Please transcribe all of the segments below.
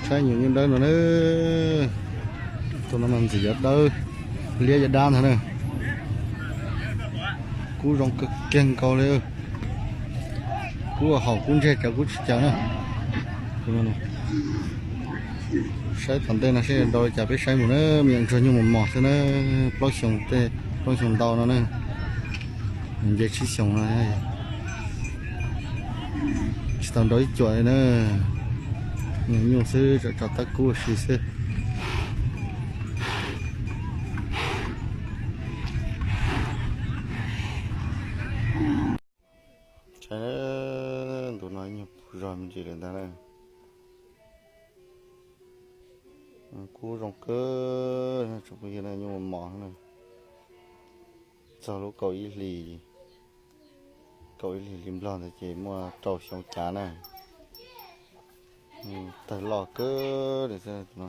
Saib nyuam nyuj dawb no na. Tus no mas ntxim yog dawb liab yog dab ntag na. Kub zoo kawg kiag nkaus li. Kub haum kub ntseg cawv kub tsis cawv na. Saib tom ntej no seb nrau li cas peb saib mus na. Me nyuam ntsuag nyuj mos mos xwb na. Plaub xyoo tej plaub xyoo ntau no na. Nce tsib xyoo no. Tsis tau nrau ib cuam li na. Nyuam nyuj xwb tseem tso tab kub ua si xwb. Saib, ntu no nyuag puag zog me ntsis lawm ntag na. Kub zoo kawg, tsoom phooj ywg, nyuj mos mos na. Txog lub kaum ib hlis, kaum ib hlis hli nplog ntawd ces muaj rau xyoo cav na. Tawg loj kawg li xwb,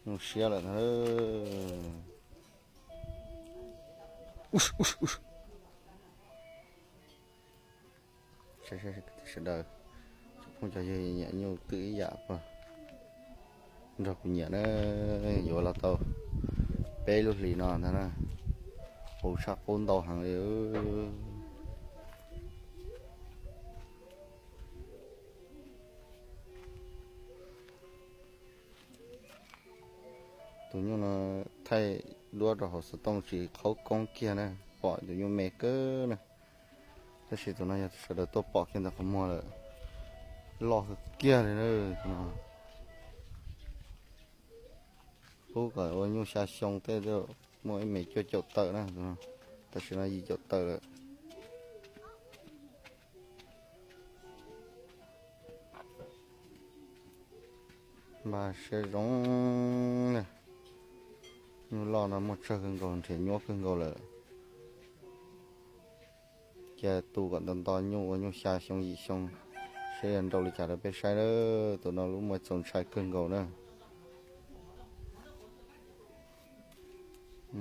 nyuj siab lawm ntag. Sawv daws, cov phooj cov ywg nyiam nyuj twm ib yam puag nrog kuv nyiam na, yuav los tau peb lub hlis no ntag na, qus tshaj qub ntau heev li. Tus nyuj no thaij duab rau hauv xov tooj tsis qhaub koob kiag na, pom tus nyuj me kawg na. Tab sis tus no yog sawv daws tuaj pom kiag ntawm qhov muag lawm, loj kawg kiag li na. Pub kom ua nyuj xya xyoo tej, muaj ib mev cuaj caum tawm na, tam sim no yim caum tawm lawm. Npaj siab zoo na. Nyuj loj no muaj tsawg kawg nkaus, nrhiav nyuaj kawg nkaus lawm. Cia tu kom nto nto nyuj ua nyuj xya xyoo yim xyoo, seb yog nrau li cas rau peb saib na. Tus no lub muag txaus ntshai kawg nkaus na.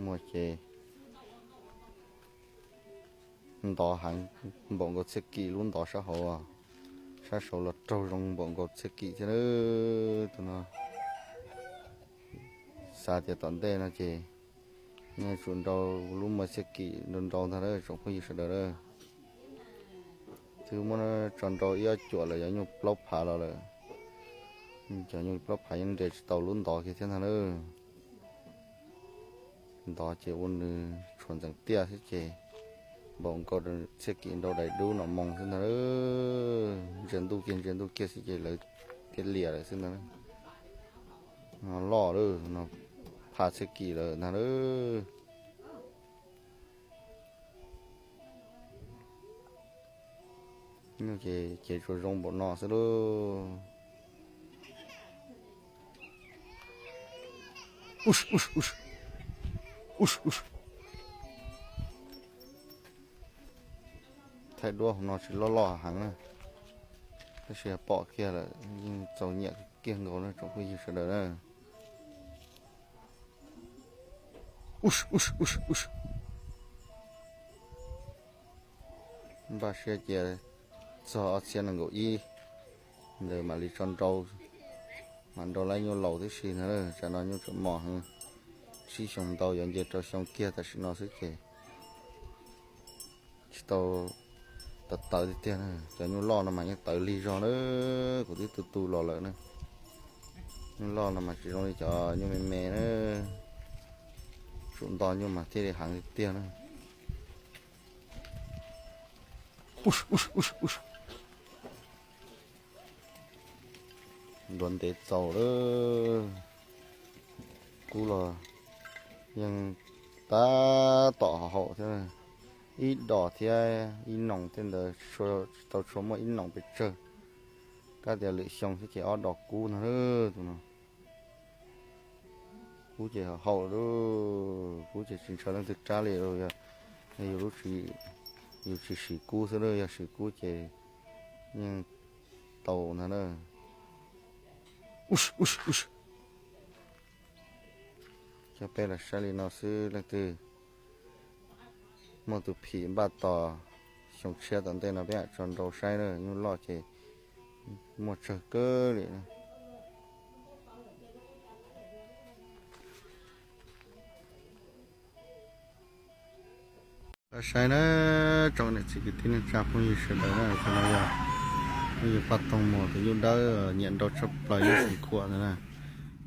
Muag ces ntov heev, npaum nkaus txhiaj kim lub ntov sab hauv, sab saud los raug zoo npaum nkaus txhiaj kim thiab na. Tus no xav tias tom ntej no ces nej tsum nrau lub muag txhiaj kim nrau nrau ntag na tsoom phooj ywg sawv daws na. Twb muab tso nrau ib ob cuam lawm, yog nyuj plaub phav los lawm. Cov nyuj plaub phav yeej nres tsis tau lub ntov kiag thiab ntag na. Ntov ces ua nws tshuav ntxeev tiaj xwb ces npaum nkaus txhiaj kim nrau daim dub no moo xwb ntag. Ntsia ntuj kiag ntsia ntuj kiag xwb ces lawv tiaj liam lawm xwb ntag. No loj lawm no, phav txhiaj kim lawm ntag. Nyuj ces cev tsuas zoo npaum no xwb lauj. Thaij duab hauv no tsis loj loj heev na, tab sis pom kiag lawm yeej txaus nyiam kiag nkaus na tsoom phooj ywg sawv daws na. Npaj siab cia txog ob txhiab nees nkaum ib ntawd mam li tso nrau, mam nrau lawv nyuj laus tib si ntag. Tsam no nyuj tseem mos heev, tsib xyoo ntau yuav nce rau xyoo kiag tam sim no xwb ces tsis tau tawv tawv tiag tiag na. Cov nyuj loj no mas yeej tawv lig zog na, kuv twb tu tu los lawm na. Nyuj loj no mas tsis zoo li cov nyuj me me na, tsum nto nyuj mas thiaj li heev tiag tiag na. Ntuav ntev txaus lawm, kub los yeej tab tom haum thiab. Ib dos thiab ib noos tej ntawd, tsis tau tshua muaj ib noos pes tsawg. Kab tias lwm xyoo thiab ces ob dos kub no tus no. Kub ces haum lawm, kub ces tsis ntshaw leej twg rab li, yog yus tsis siv kub xwb na, yog siv kub ces yeej tau ntag na. Coj peb los saib li no xwb, leej twg muaj tus phim npaj tos xyoo tshiab tom ntej no peb mam tso nrau saib na, nyuj loj ces muaj tsawg kawg li na. Saib na, tsoom niam txiv kwv tij neej tsa phooj ywg sawv daws na, tus no yog phooj ywg Paj Toog Muas tus nyuj dawb nyiam nrau tshaj plaws nyob Xeev Khuam ntawd na.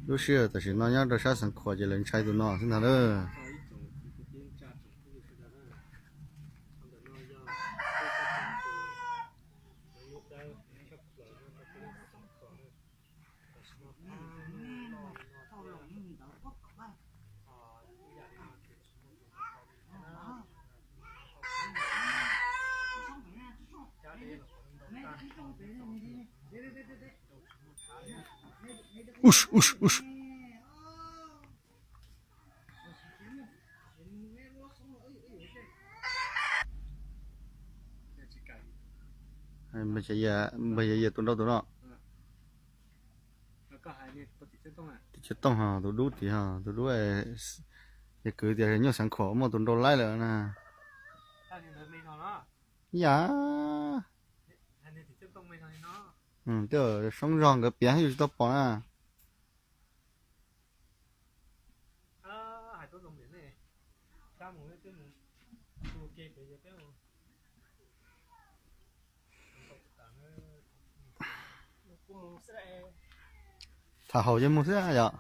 Lub sij hawm tam sim no nyob rau sab Xeev Khuam ces lawv ntshai tus no xwb ntag na. Us, us, us. Npawg Yaj Yaj tus nrau tus no. Tim Cawv Tooj ho tus dub tim ho tus dub, yog kwv tias nyuj Xeev Khuam muaj tus nrau laib lawm na. Yam, tej Soob Zog nkawd piav yus tsis tau pom na. Tham haum ces mus xwb yom.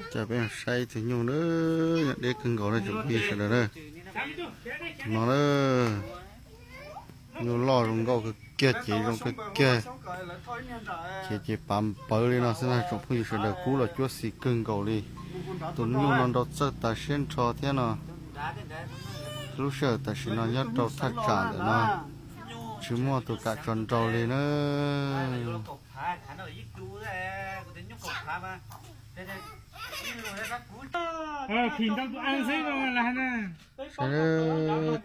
Coj peb saib ib tug nyuj na, deb kawg nkaus na tsoom phooj ywg sawv daws na. No na, nyuj loj zoo nkauj kawg kiag, cev zoo kawg kiag, cev ces pav npawv li no xwb na tsoom phooj ywg sawv daws, kub los cuab xis kawg nkaus li. Tus nyuj no nrau txawj tas siab nrho thiab no. Lub sij hawm tam sim no nyob rau thaj tsam ntawm no tsis muaj tus kam tso nrau li na. Saib,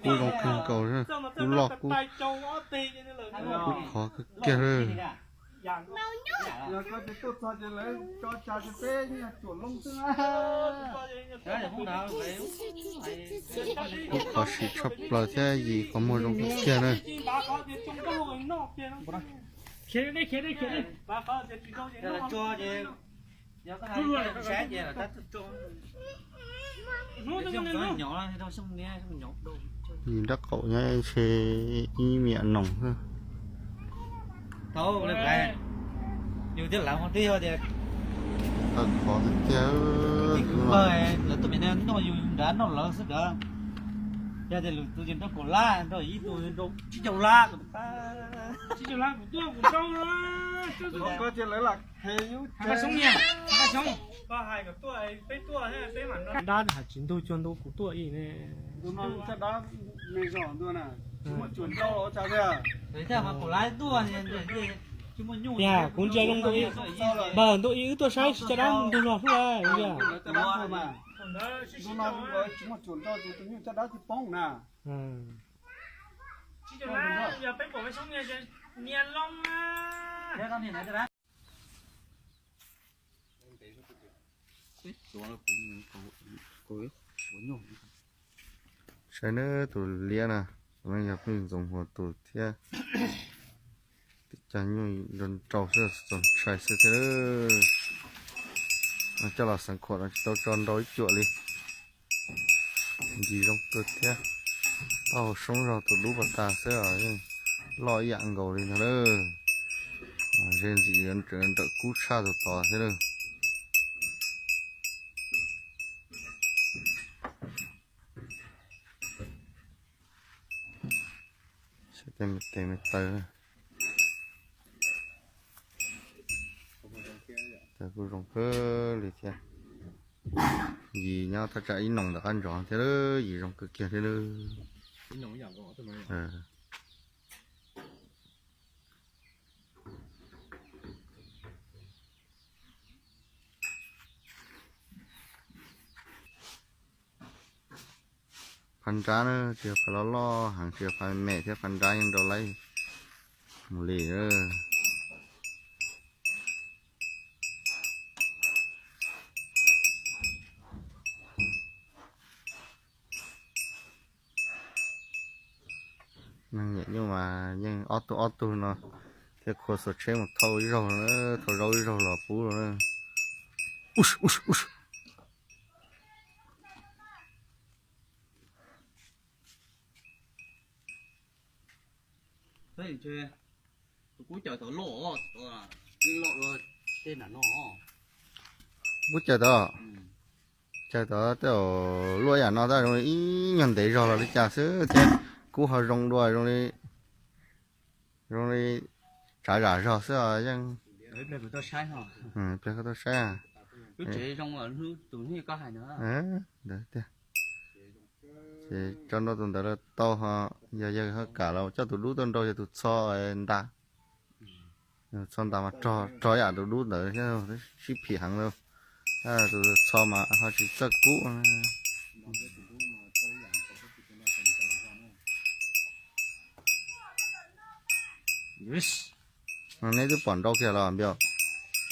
kub zoo kawg nkaus, kub loj, kub khov kawg kiag li. Kub khov sim tshaj plaws thiab yim qhov muag zoo kawg kiag na. Yim nrab qaum nyob ntshe ib me nyuam noog xwb. Tawv qhov tiag tiag. Dab hais tsis ntug cuag ntug kuv tuaj ib ne. Yog kuv ntsia zoo nkaus ib, npawg ntuj ib wb tuaj saib tsis caj dab ntug los hlub yog. Saib nawb, tus liab na, tus no yog pheej ntxoov huas tus thiab. Tib co nyuj nrau nrau xwb, txaus ntshai xwb thiab. Coj los Xeev Khuam no tsis tau tso nrau ib cuam li. Ncig zoo kawg thiab. Taub hau soob zog tus dub pas tas xwb os, yeej loj ib yam nkaus li ntag lawm. Ze ntxim nrawm kub tshaj tus tod thiab lawm. Saib tej me tes me taw, taw kuj zoo kawg li thiab. Yim nyob thaj tsam ib noom ntawm qab ntsov thiab, yim zoo kawg kiag thiab lawm. Phab nrab na, tsis yog phab loj loj heev, tsis yog phab me thiab, phab nrab yeej nrau laib mus li. Neeg nyuam nyuj mas yeej ob tug ob tug no thiab, khua xuas tsheb mus thauj ib zaug, thauj zaub ib zaug los pub lawm na. Kub caws tod, caws tod tej zaum luaj yam no tab zoo li ib nyuag ntev zog los li cas xwb thiab. Kub ho zoo dua, zoo li, zoo li tsav zam zog xwb os yeej. Pliag koj tuaj saib. Ntawd tiag. Ces tso nrau tus ntawd los tau ho, yog yawg ho kam los coj tus dub tuaj nrau, yog tus txho ntas. Txho ntas mas rog, rog yam tus dub ntawd thiab, sib phim heev li. Tus txho mas ho tsis txawj kub. Neb twb pom nrau kiag los npias?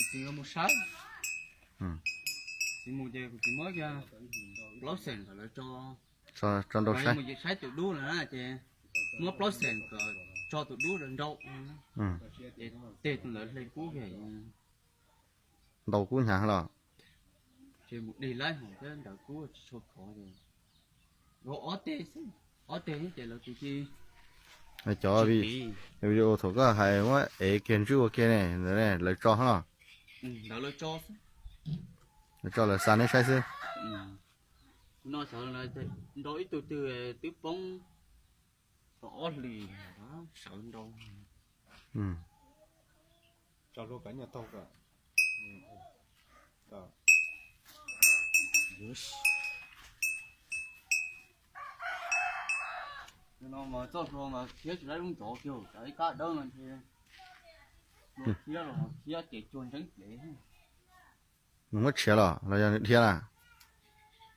Tso nrau saib. Muab plaub xees kom tso tus dub rau nrau, ces tes tus ntawd hle kub, ntaus kub hnyav los. Ces mus dig laib hos thiab ntaus kub tsis tshua khov, ces ob teg xwb, ob teg xwb ces lawv tus ci. Cov video thaum koj hais muab ev kiag ntswb ua ke ne, ntawd lawv tso los? Lawv tso xwb. Lawv tso lawv xa neb saib xwb. No xyov nrau ib tug twg twb poob tau ob hlis, sawv nrau. Tso hlua kom nyuag taug kom. No mas txoj hlua mas khiav tsis laib lub ncov kiag, cov ib kab dawb no ntshe hlua khiav los khiav ces cuag ntseeb plev. Nws muab tshiav los los yog nws dhia na?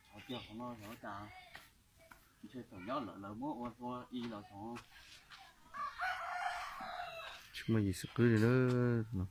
Qhov tias qhov no yog cas ntshe thaum nyob lawm lawv muab ua hlua i los tod. Tsis muaj yim xwb qwb li lawm.